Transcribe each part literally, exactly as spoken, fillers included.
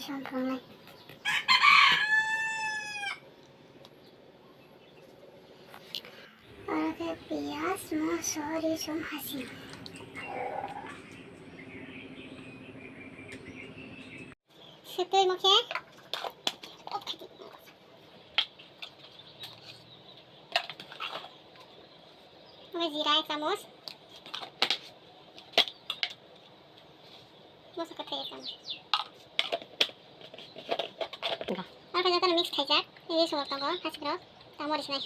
Chomphongnai. Oro khe piyaj, moso, risum, hasing. Sutwi mo khe. Omo jira ek chamoch. Moso kwthwi ek chamoch. Aro khe jotono mix khaijak. Ei songo tongo, hasik rok. Tamo risnai.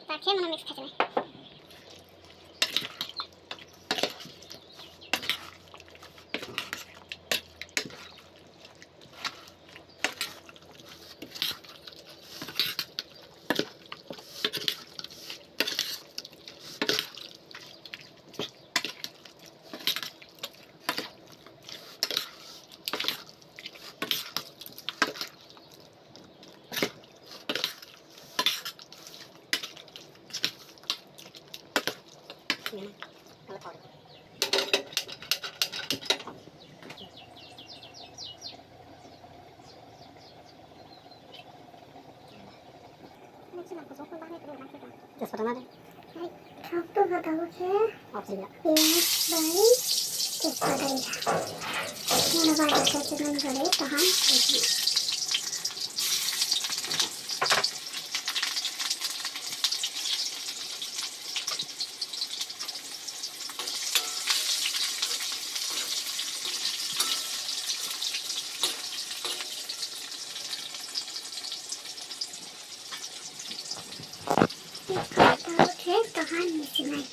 Takhe mano mix khaijak. Tejpata na de. Thok to gata o khe piyaj bai tejpata rida. Mona bai tejpata rida kaham. Khe kaham ni sinai.